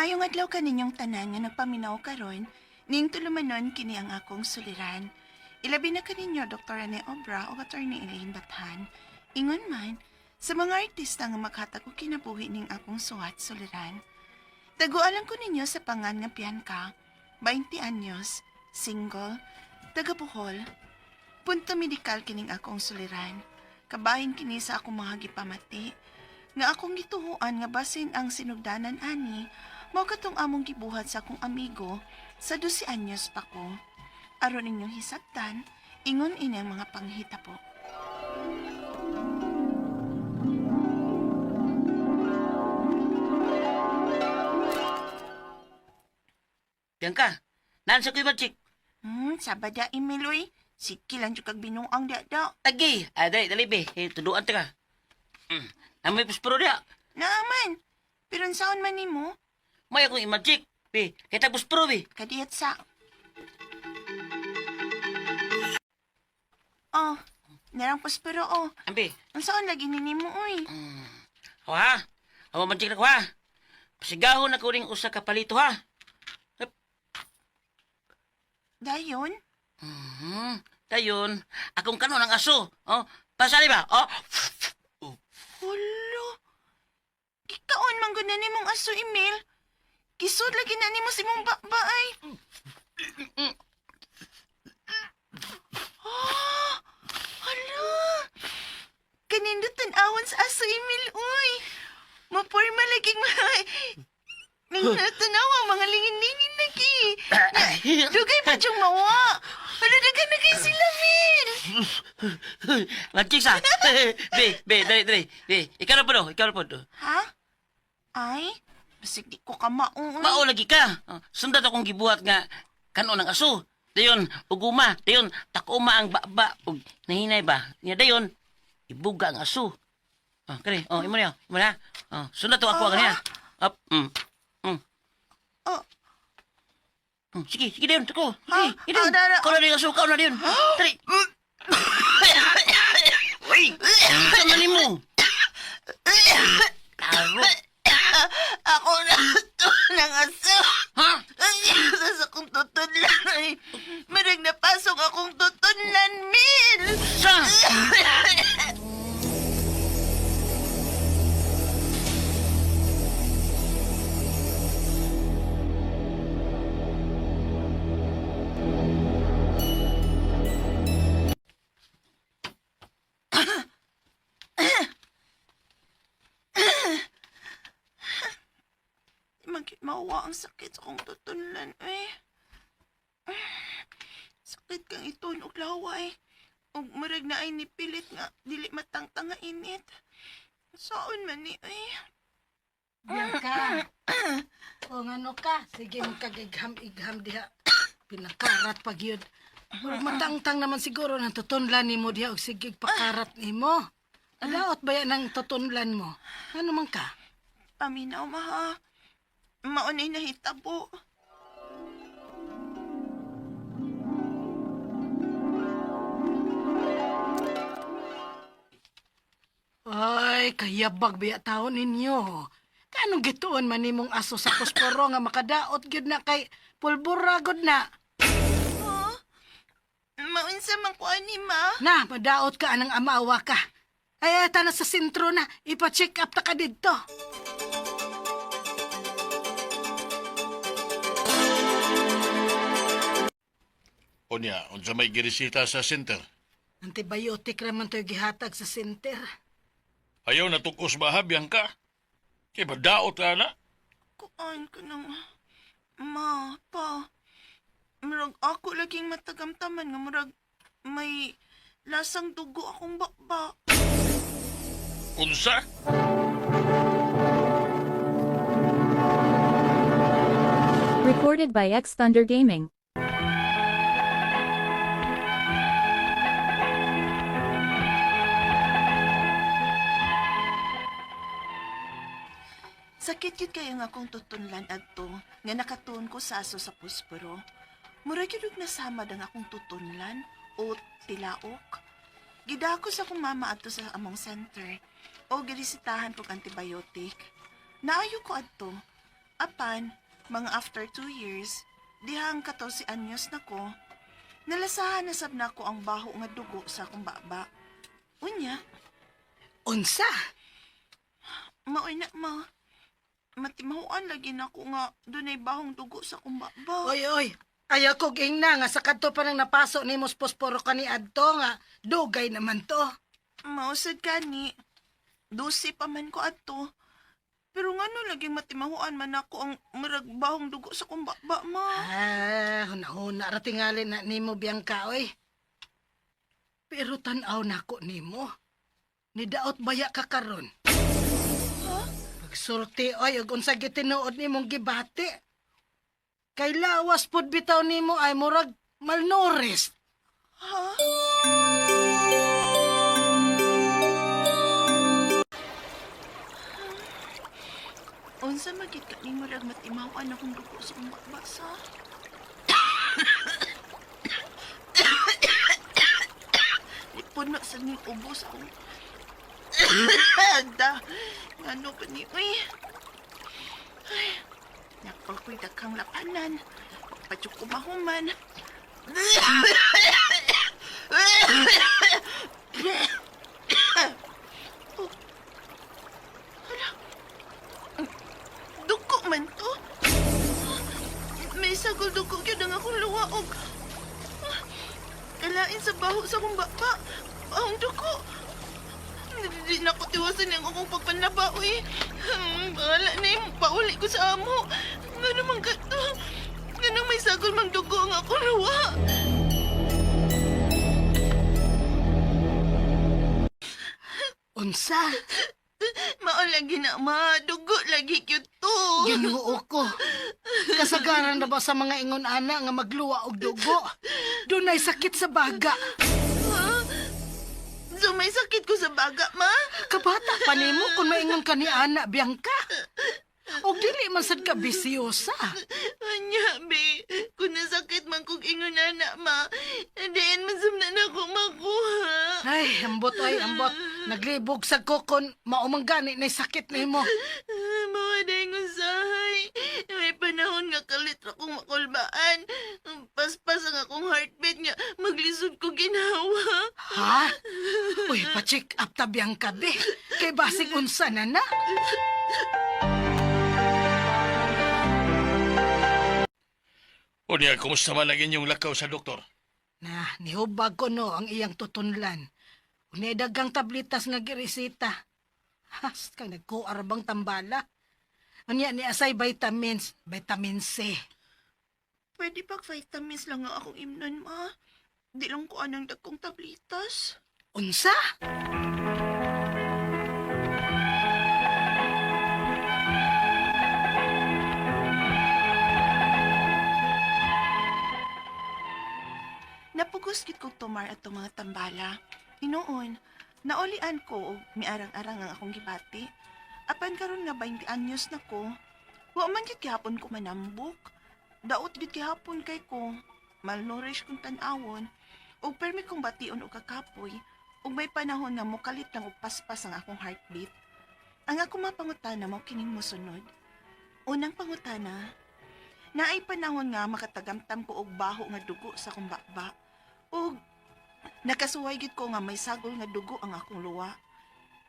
Maayong adlaw kaninyong tanan nga nagpaminaw karon, ning tulumanon kini ang akong suliran. Ilabi na kaninyo Dr. Rene Obra o Attorney Elaine Bathan. Ingon man, sa mga artista nga makatag og kinabuhi ning akong suwat suliran. Tagualan ko ninyo sa pangan nga Bianca, 20 anyos, single, taga Bohol. Punto medikal kining akong suliran. Kabahin kini sa akong mga gipamati nga akong gituhuan nga basin ang sinugdanan ani mao katong among gibuhat sa akong amigo sa 12 anyos pa ko. Aron inyong hisabtan, ingon ini ang mga panghitabo. Bianca, naan sa kuy chick? Sabada Emiloy, sige lang jud kag binuang da. Agi, ah, dali, dali be. Eh, tuduan ta ka. Mm. Namoy puspro diha. Naaman, pero unsaon man nimo? May akong imagic. Be, kita puspro be. Kadiyat sa. Oh, narang puspero oh. Ambi. Unsaon lagi ni nimo oy? Awa ha. Awa magic na ko ha. Pasigahon na ko ring usa ka palito ha. Dayon? Mhm. Dayon, akong kanon ang aso. Oh, pasali ba? Oh. Hulo. Ikaon man gud na nimong aso, Emil. Kisod lagi na nimo si mong bakba ay. Ah, hala. Kanindot tan-awan sa aso, Emil, uy. Maporma lagi mga. Nindot tanawa, mga lingin-lingin lagi. Dugay pa siyang mawa. Hala, daghan na kay sila, Mil. Magic sa. Be, be, dali, dali. Be, ikaw na po do, ikaw na po do. Ha? Ay, basig di ko ka mao, uy. Mao lagi ka. Oh, sundan akong gibuhat nga kanon ang aso. Dayon, uguma, dayon, takuma ang baba ug nahinay ba? Nya dayon, ibuga ang aso. Oh, kani, oh, imo niya, imo na. Oh, sundan to ako kaniya. Up, Oh. Sige, sige dayon, tako. Ha? Sige, sige dayon. Ah, dara. Kau na dayon aso, kau na dayon. Dali. Uy, ano nimo? Taro. Ako na ito ng aso. Ha? Ay, sa akong tutunlan ay. Marag napasok akong tutunlan, Mil! Sa? Magit mawa ang sakit sa akong tutunlan, eh. Sakit kang iton og laway. Og murag na ay nipilit nga dili matangtang nga init. Saon man ni eh. Bianca. O ngano ka? Sige mo kag-igham-igham diha. Pinakarat pag yun. Murag matangtang naman siguro nang tutunlan nimo diha og sige pakarat nimo. Adaot ba yan ang tutunlan mo? Ano man ka? Paminaw maha. Maunay nahitabo. Ay, kayabag biya taon ninyo. Kanong gituon man nimong aso sa posporo nga makadaot gyud na kay pulbura gud na. Ha? Maunsa man ko ani ma? Na, madaot ka anang amawa ka. Ay, eta na sa sentro na. Ipa-check up ta ka didto. Unya, unsa may giresita sa center? Antibiotic raman to'y gihatag sa center. Ayaw na tukos ba ha, Bianca? Kay badaot ka na? Kuan ko nang. Ma, pa. Murag ako laging matagamtaman nga murag may lasang dugo akong bakba. Unsa? Recorded by X Thunder Gaming. Sakit yun kayo nga akong tutunlan adto nga nakatuon ko sa aso sa puspero. Murag yun og nasamad ang akong tutunlan o tilaok. Gidako sa akong mama adto sa among center o girisitahan kog antibiotic. Naayo ko adto. Apan, mga after 2 years, dihang 14 anyos na ko, nalasahan na sab nako ang baho nga dugo sa akong baba. Unya, Unsa? maoy na ma. Matimahuan lagi nako nga dunay bahong dugo sa akong baba. Oy, oy. Ayaw kog ingna nga sa kadto pa nang napaso nimo sa posporo kani adto nga dugay naman to. Mausad kani. 12 pa man ko adto. Pero ngano laging matimahuan man ako ang murag bahong dugo sa akong baba, ma. Ah, hunahuna ra tingali na nimo, Bianca, oy. Pero tan-aw nako nimo. Nidaot baya ka karon? Ha? Pagsulti oy ug unsa gitinuod nimong gibati. Kay lawas pud bitaw nimo ay murag malnourished. Ha? Unsa magit ka ni murag matimawan akong dugo sa akong baba sa? Puno sa ning ubos akong da. Ngano pa ni uy. Ay, nakpal ko'y daghang lapanan. Padyok ko mahuman. Oh. Hala. Dugo man to. May sagol dugo gyud ang akong luwa og kalain sa baho sa akong baba. Ang dugo. Di na ko tiwasan ang akong pagpanlaba, uy. Bahala na yung pauli ko sa amo. Nga naman ka to. Nga nang may sagol mang dugo ang akong luwa. Unsa? Mao lagi na, ma. Dugo lagi cute to. Ginoo ko. Kasagaran na ba sa mga ingon ana nga magluwa og dugo? Dunay sakit sa baga. Ha? So may sakit ko sa baga, ma? Kabata pa nimo kung maingon ka ni ana, Bianca. Og dili man sad ka bisyosa. Anya, be. Kung nasakit man kong ingon na, ma. Diin man sumna na ako makuha. Ay, ambot ay, ambot. Naglibog sa ko kon maumang gani na sakit nimo. Mga dahil usahay. May panahon nga kalit ra kong makulbaan. Paspas ang akong heartbeat nga maglisod ko ginawa. Ha? Uy, pa-check up ta, Bianca, be. Kay basig unsa na na. O niya, kumusta man ang inyong lakaw sa doktor? Na, nihubag ko no ang iyang tutunlan. Unay dagang tablitas nga giresita. Has, kang nagkuar bang tambala. Unya ni asay vitamins, vitamin C. Pwede pag vitamins lang ang akong imnon, ma. Di lang ko anang dagkong tablitas. Unsa? Napugos gid kog tumar atong mga tambala. Hinuon, naulian ko og miarang-arang ang akong gibati. Apan karon nga 20 anyos na ko, wa man gid gihapon ko manambok. Daot gid gihapon kay ko, malnourished kong tan-awon, ug permi kong bation og kakapoy, ug may panahon nga mokalit lang og paspas ang akong heartbeat. Ang akong mga pangutana mao kining mosunod. Unang pangutana, naay panahon nga makatagamtam ko og baho nga dugo sa akong baba. Ug nakasuway gid ko nga may sagol nga dugo ang akong luwa.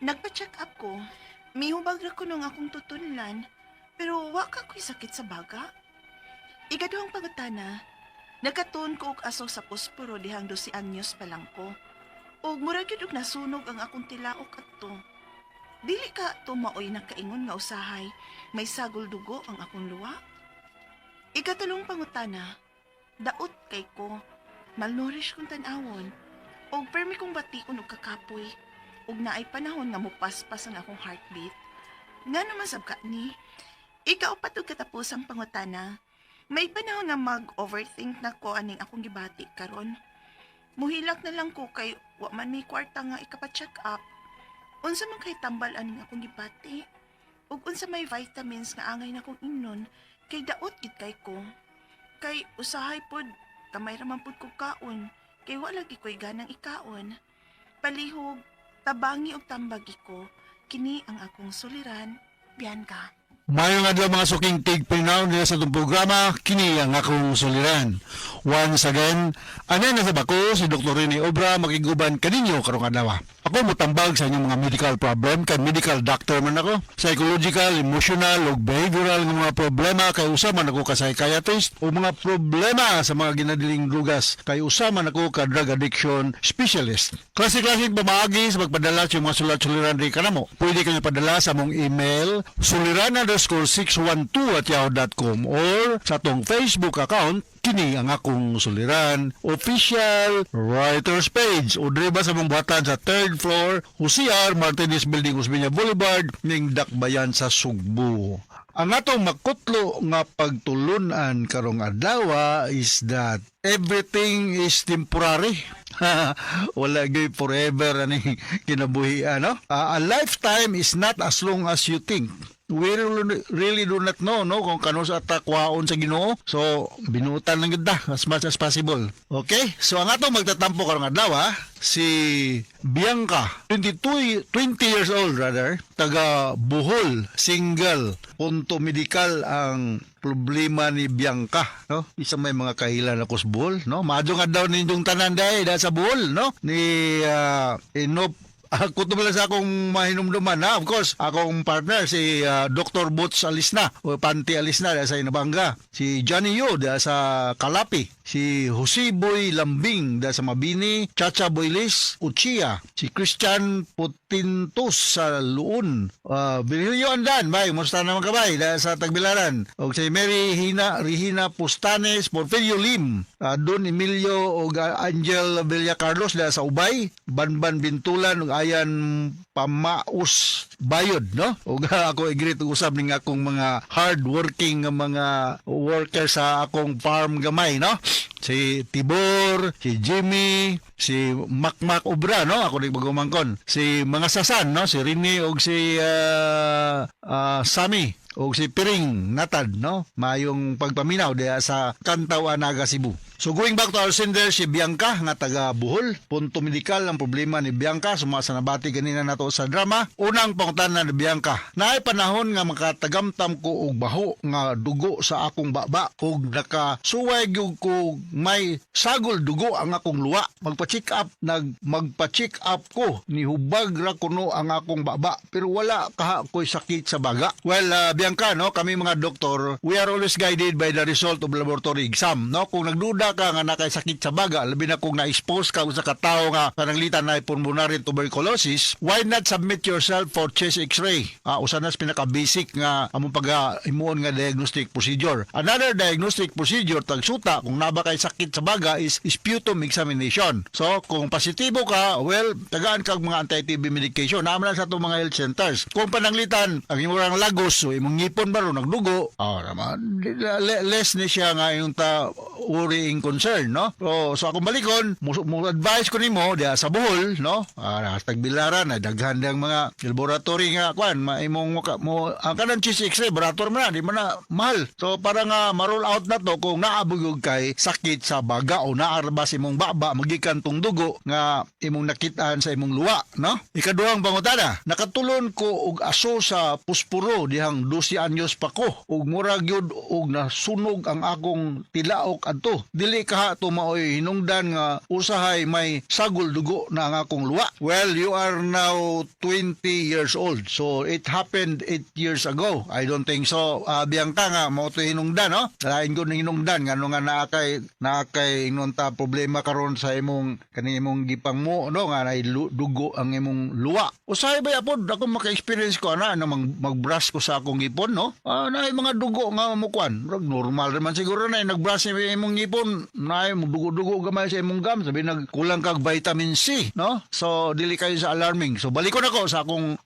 Nagpa-check up ko. Mihubag ra ko nung akong tutunlan, pero wa ka ko'y sakit sa baga. Ikaduhang pangutana, nagkatuon ko og aso sa posporo dihang 12 anyos pa lang ko. Ug mura gyud og nasunog ang akong tilaok adto. Dili ka tumaoy nakaingon nga usahay, may sagol dugo ang akong luwa. Ikatulong pangutana, daot kay ko, malnourished kong tan-awon, og permi kong bation og kakapoy, ug naay panahon nga mupaspas ang akong heartbeat. Nga naman sab ka ni, ikaw patog katapusang pangutana, may panahon nga mag-overthink na ko aning akong gibati karon. Muhilak na lang ko kay wa man may kwarta nga ikapa-check up. Unsa man kay tambal aning akong gibati? Ug unsa may vitamins nga angay na kong ingnon kay daot gid kay ko. Kay usahay pod kamay ra man pod kog kaon kay wa lagi ko'y ganang ikaon. Palihog, tabangi og tambagi ko, kini ang akong suliran, Bianca. Mayong adlaw, mga suking tigpaminaw nila sa itong programa, kini ang akong suliran. Once again, anay na sa bako si Dr. Rene Obra makiguban kaninyo karong adlaw. Ako mutambag sa inyong mga medical problem kay medical doctor man ako. Psychological, emotional ug behavioral nga mga problema kay usa man ako ka psychiatrist, o mga problema sa mga ginadiling drugas kay usa man ako ka drug addiction specialist. Klase-klaseng pamaagi sa pagpadala sa mga sulat-suliran rin kanamo. Pwede kayo padala sa among email suliran_612@yahoo.com or sa atong Facebook account, kini ang akong suliran official writers page, o diri ba sa among buhatan sa third floor, Jose R. Martinez Building, Osmeña Boulevard, ning Dakbayan sa Sugbo. Ang atong makutlo nga pagtulunan karong adlaw is that everything is temporary. Wala gyud forever ani kinabuhi, ano? A lifetime is not as long as you think. We really, really do not know, no, kung kanus-a ta kwaon sa Ginoo. So binutan lang gyud ta as much as possible. Okay? So ang atong magtatampo karong adlaw, si Bianca, 22, 20 years old rather, taga Bohol, single, punto medikal ang problema ni Bianca, no? Isa may mga kahilan ako sa Bohol, no? Maadyo nga daw ninyong tanan dahil sa Bohol, no? Ni Inop. Ako lang sa akong mahinumduman na, of course, akong partner si Dr. Boots Alisna o Panti Alisna sa Inabanga, si Johnny Yo sa Kalapi, si Jose Boy Lambing sa Mabini, Chacha Boylis Uchia, si Christian Putintos sa Luun, Virgilio Andan, bay, musta naman ka bay, sa Tagbilaran, o si Mary Hina, Regina Pustanes, Porfirio Lim, Don Emilio o Angel Villa Carlos sa Ubay, Banban Bintulan ug Ayan Pamaus Bayod, no? Ug ako i-greet ug usab ning akong mga hard-working nga mga worker sa akong farm gamay, no? Si Tibor, si Jimmy, si Makmak Obra, no? Ako ning bagumangkon. Si mga Sasan, no? Si Rini ug si Sami o si Piring Natad, no? Mayong pagpaminaw diha sa Kantaw, Anaga, Cebu. So going back to our sender, si Bianca nga taga Bohol, punto medikal ang problema ni Bianca suma sa nabati ganina nato sa drama. Unang pangutana ni Bianca, naay panahon nga makatagamtam ko og baho nga dugo sa akong baba ug nakasuway gyud ko may sagol dugo ang akong luwa. Magpa-check up, nag magpa-check up ko, nihubag ra kuno ang akong baba pero wala kaha ko'y sakit sa baga. Well, Bianca, no, kami mga doktor, we are always guided by the result of laboratory exam, no? Kung nagduda ka nga nakay sakit sa baga, labi na kung na-expose ka sa katao nga pananglitan na pulmonary tuberculosis, why not submit yourself for chest x-ray? Usa na sa pinaka-basic nga among pag himuon nga diagnostic procedure. Another diagnostic procedure tagsuta kung naa ba kay sakit sa baga is sputum examination. So, kung positibo ka, well, tagaan kag mga anti-TB medication. Naa man na sa atong mga health centers. Kung pananglitan, ang imong lagos, so imong ngipon ba ro nagdugo, naman, less ni siya nga yung ta worrying concern, no? So akong balikon, mo advice ko nimo diha sa Bohol, no? Tagbilaran na daghan dang mga laboratory nga kwan, maimong mo ang kanang chest x-ray, laboratory man na, di man na mahal. So para nga ma-roll out na to kung naa gyud kay sakit sa baga o naa ba sa imong baba magikan tong dugo nga imong nakitaan sa imong luwa, no? Ikaduhang pangutana, nakatulon ko og aso sa puspuro dihang 12 anyos pa ko ug mura gyud og nasunog ang akong tilaok adto. Dili kaha to maoy hinungdan nga usahay may sagol dugo na ang akong luwa? Well, you are now 20 years old. So it happened 8 years ago. I don't think so. Bianca, nga mao to hinungdan, no? Lain ko ning hinungdan ngano nga naa kay ingon ta problema karon sa imong kani imong gipangmo, no, nga nay dugo ang imong luwa. Usahay ba yapod ako maka-experience ko ana na mag-brush ko sa akong ngipon, no? Naay mga dugo nga mukuan. Murag normal naman siguro na nag-brush sa imong ngipon, naay mo dugo-dugo gamay sa imong gum, sabi nagkulang kag vitamin C, no? So dili kayo sa alarming. So balikon ako sa akong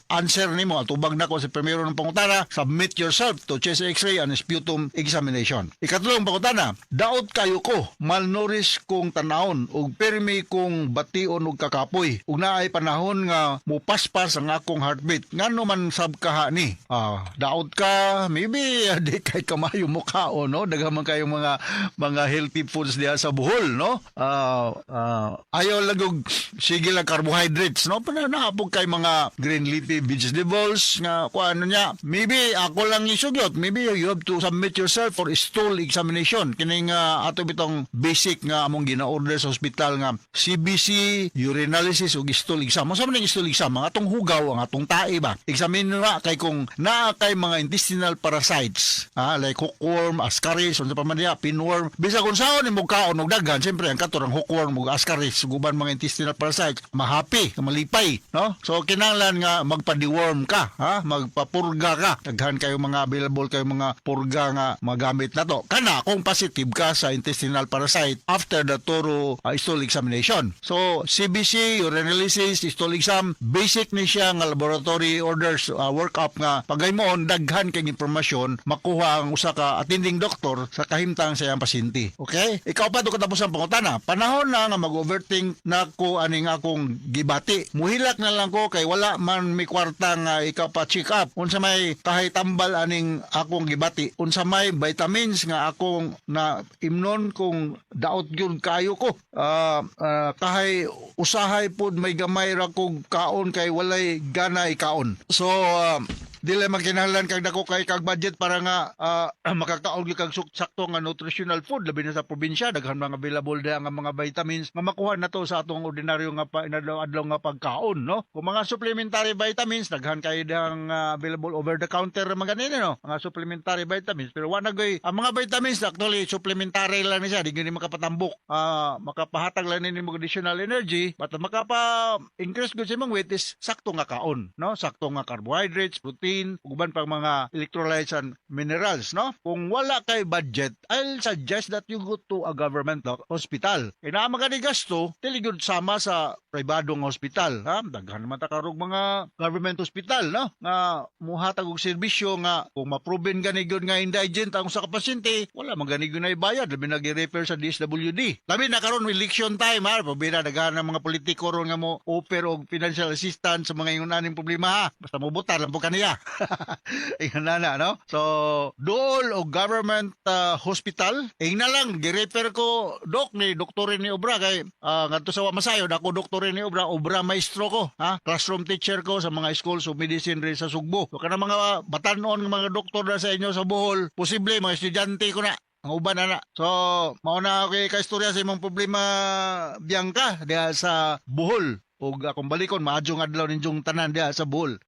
answer nimo, atubag nako sa primero ng pangutana, submit yourself to chest x-ray and sputum examination. Ikatlong pangutana, daot kayo ko, malnourished kong tanawon ug pirmi kong bation og kakapoy. Ug naay panahon nga mupaspas ang akong heartbeat. Ngano man sab kaha ni? Daot ka, maybe di kay kamayo mo kaon, no? Daghan man kayong mga healthy foods diha sa Bohol, no? Ayaw lang og sige lang carbohydrates, no? Pana naapog kay mga green leafy vegetables nga kuan ano niya. Maybe ako lang isugyot, maybe you have to submit yourself for stool examination. Kining ato bitong basic nga among gina-order sa ospital nga CBC, urinalysis ug stool exam. Unsa man ning stool exam? Ang atong hugaw, ang atong tae ba? Examine na kay kung naa kay mga intestinal parasites, like hookworm, ascaris, unsa pa man diha, pinworm. Bisa kung saon nimo kaon og daghan, siyempre ang katorang hookworm ug ascaris ug uban mga intestinal parasites, mahappy, malipay, no? So kinahanglan nga magpa-deworm ka, ha? Magpapurga ka. Daghan kayo mga available kayo mga purga nga magamit na to. Kana kung positive ka sa intestinal parasite after the thorough stool examination. So CBC, urinalysis, stool exam, basic ni siya nga laboratory orders, workup nga pagaymoon daghan kay impormasyon makuha ang usa ka attending doctor sa kahimtang sa iyang pasyente. Okay? Ikaw pa do katapos ang pangutana. Panahon na nga mag-overthink na ko aning akong gibati. Muhilak na lang ko kay wala man mi kwarta nga ikaw pa check up. Unsa may kahit tambal aning akong gibati. Unsa may vitamins nga akong na imnon kung daot gyud kayo ko. Kahay usahay pod may gamay ra kog kaon kay walay gana ikaon. So dili man kinahanglan kag dako kay kag budget para nga makakaon gyud kag sakto nga nutritional food, labi na sa probinsya, daghan mga available diha nga mga vitamins nga makuha na to sa atong ordinaryo nga pa adlaw nga pagkaon, no? Kung mga supplementary vitamins, daghan kay dihang available over the counter mga ganini, no, mga supplementary vitamins. Pero wa na goy ang mga vitamins, actually supplementary lang ni siya, di gyud ni makapatambok, makapahatag lang ni mo additional energy, but makapa increase gud sa imong weight is sakto nga kaon, no, sakto nga carbohydrates, protein ug uban pang mga electrolytes and minerals, no? Kung wala kay budget, I'll suggest that you go to a government hospital. Kay naa man gani gasto, dili gyud sama sa pribadong hospital, ha? Daghan naman ta karong mga government hospital, no, nga muhatag og serbisyo nga kung ma-proven gani gyud nga indigent ang usa ka pasyente, wala man gani gyud na ibayad, labi na gi-refer sa DSWD. Labi na karon election time, ha? Pabira daghan ng mga politiko ron nga mo offer og financial assistance sa mga ingon aning problema, ha? Basta mobotar lang po kaniya. Ingon na na, no? So, dool og government hospital, ingna lang gi-refer ko dok ni Doktor ni Obra kay ngadto sa Masayod ako, Doktor ni Obra, Obra maestro ko, ha? Classroom teacher ko sa mga schools of medicine rin sa Sugbo. So kana mga batanon nga mga doktor na sa inyo sa Bohol, posible mga estudyante ko na ang uban na na. So, mao na kay kaistorya sa imong problema, Bianca, diha sa Bohol. Ug akong balikon, maadjong adlaw ninyong tanan diha sa Bohol.